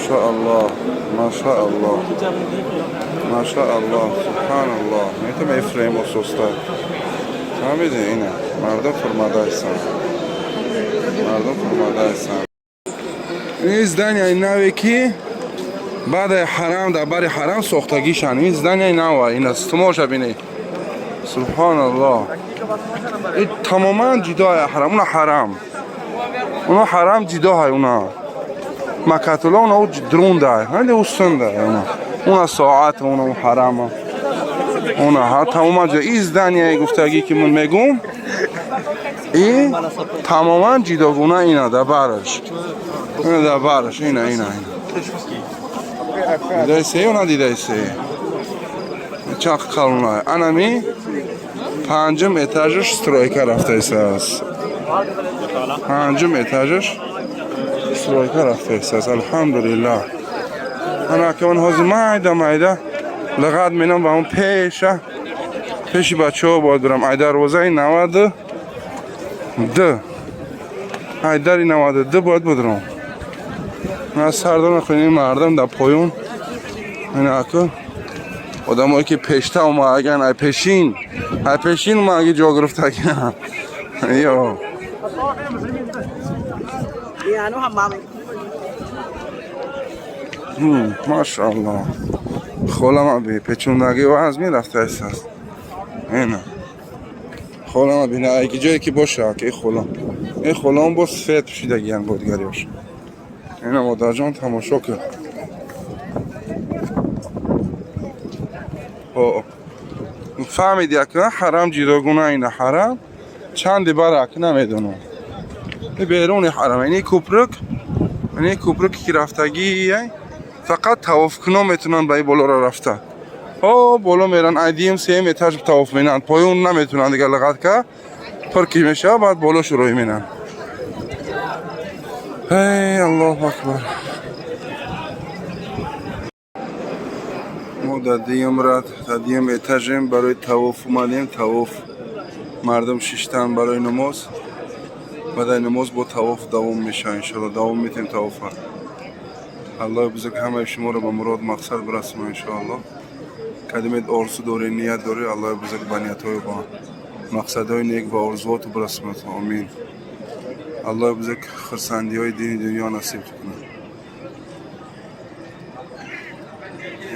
Машааллоҳ, машааллоҳ, машааллоҳ, субҳаналлоҳ. Мета мефрем ососта. Фаҳмиди, ина мардум фурмадаистанд, мардум фурмадаистанд. Ин здания и наве, ки баъдаи ҳарам, дар бари ҳарам сохтагишанд. Ин здания и нава, ина стумоша бинед. Субҳаналлоҳ, ин тамоман ҷидои ҳарам. Уна ҳарам, уна ҳарам ҷидоҳай, уна Макатулло, уна друндай, ҳали устундай, уна соат, уна ҳарама, уна ҳа тамоман ҷидо. Ин здания и гуфтагӣ, ки ман мегум, ин тамоман ҷидогуна. Ина дар бараш, ина дар бараш, ина, ина, ина. Дидаисе ё надидаисе? Чақ калонай. Анами панҷум этажаш стройка рафтаистааст, панҷум этажаш стройка рафтаистааст. Алҳамдулиллаҳ. Ана ки он ҳозир майда майда лиғат менам ба он пеша, пеши бачаҳо бояд бирам. Ай дарвозаи 92, ай дари 92 бояд будурам. Аз сардона хӯни мардам дар поён. Ина аку одамое, ки пешта омадаган, ай пешин, ай пешин омадаги, ҷо гирифтаган ё. Yani hammam. Машааллоҳ, холама би печондагӣ ва аз мерафтааст. Ина холама бина, ки ҷое ки боша, ки холам, ин холам бо сфед пӯшидагиян, бо дигариёш. Ина, модарҷон, тамошо кун. Фаҳмиди, ака, ҳарам ҷидогуна. Ина ҳарам чанди барак намедонам. Беруни ҳарам ини куприк, ини куприк, ки рафтагӣ, фақат тавофкунон метавонанд ба ин болоро рафта. О, боло меран, ай дуюм, сеюм этаж тавоф менанд, поён наметавонанд. Дигар лиғат ка пур ки мешавад, баъд боло шурӯъ менанд. Эй, Аллоҳу акбар! Мо дар дуюм рад, дар дуюм этажем, барои тавоф омадем. Тавоф, мардум шиштан барои намоз. Баъдаи намоз бо тавоф давом мешавад, иншоалло. Давом метем тавофа. Аллоҳи бузург ҳамаи шуморо ба мурод, мақсад бирасонад, иншоалло. Кадимед орзу дорӣ, ният дорӣ, Аллоҳи бузург ба ниятҳои, ба мақсадҳои нек ва орзуоту бирасонад. Омин. Аллоҳи бузург хурсандиҳои дини дунё насиб кунад.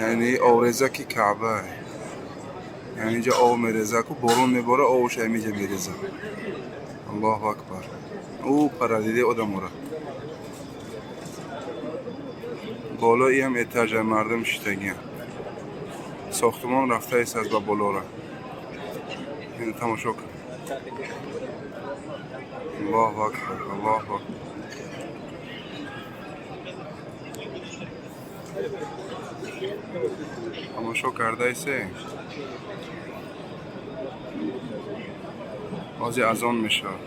Яъне оврезаки Каъба, яъне инҷа об мерезаку, борон мебора, обаш ҳамиҷа мереза. Аллоҳу акбар! Ӯ парадиди одамора болоиам этажа мардум шиштагиам. Сохтумон рафтаист аз ба болора. Ин тамошо кун. Аллоҳу акбар, Аллоҳу акбар! Тамошо кардаисе? Ҳозир азон мешавад.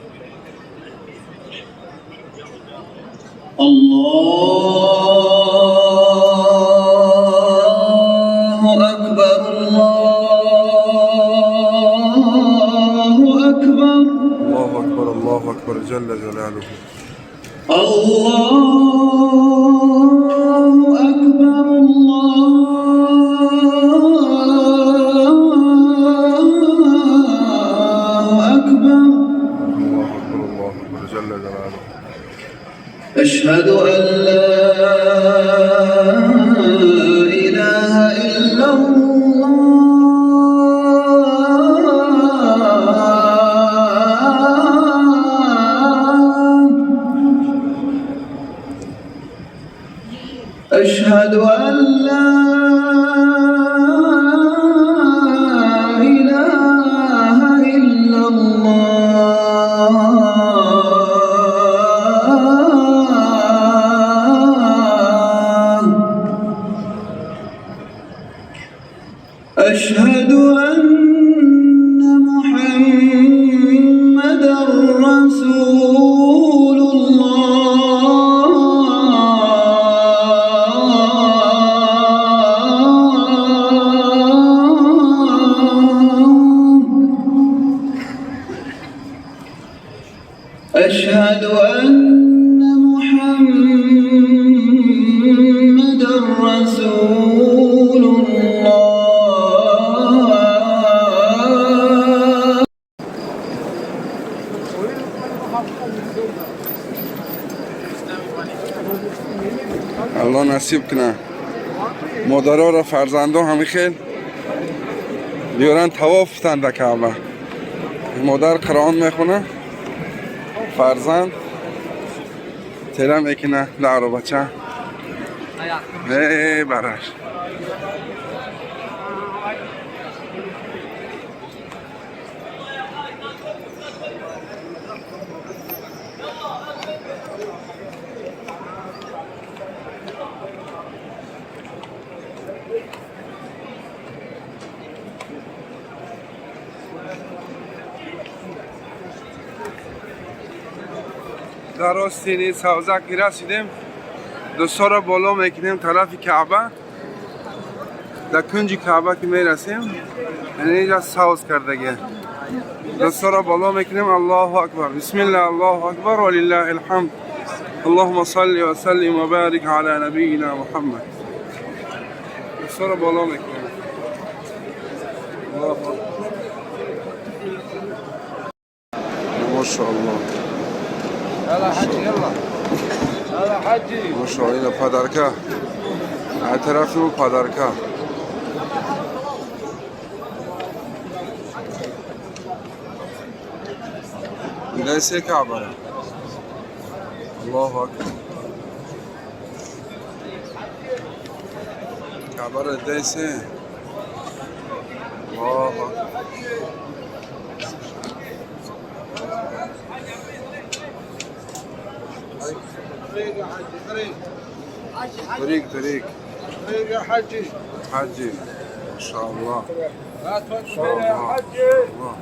الله أكبر، الله أكبر. Аллоҳу акбар, Аллоҳу акбар, ҷалла ҷалолуҳу. الله أكبر، الله أكبر. Аллоҳу акбар, Аллоҳу акбар, ҷалла ҷалолуҳу. أشهد أن لا إله إلا الله، أشهد أن لا إله إلا الله، أشهد أن محمدا رسول الله، أشهد أن محمدا Алло насиб куна, модароро, фарзандо ҳами хел биёран, тавоф кутанд да Каъба. Модар Қуръон мехона, фарзанд тела мекуна да аробача. Э, бараш. Дар рости савзак расидем. Дастора боло мекунем тарафи Каъба. Дар кунҷи Каъба ки мерасем, яъне инҷа савз кардаги. Дастора боло мекунем. Аллоҳу акбар, бисмилла, аллоҳу акбар, валиллаҳи алҳамд, аллоҳума салли ва саллим ва барик ала набийина Муҳаммад. Дастора боло мекунем. Аллоҳу акбар, машоаллоҳ. يلا حجي، يلا يلا حجي. Машоаллоҳ, ина подарка аз тарафи мо, подарка. Дидасе Каъбара? Аллоҳу акбар, Каъбара дидасе? Аллоҳу акбар. طريق يا حجي، طريق. طريق، طريق. طريق يا حجي. حجي، ما شاء الله. لا ما شاء توقف هنا يا الله. حجي. الله.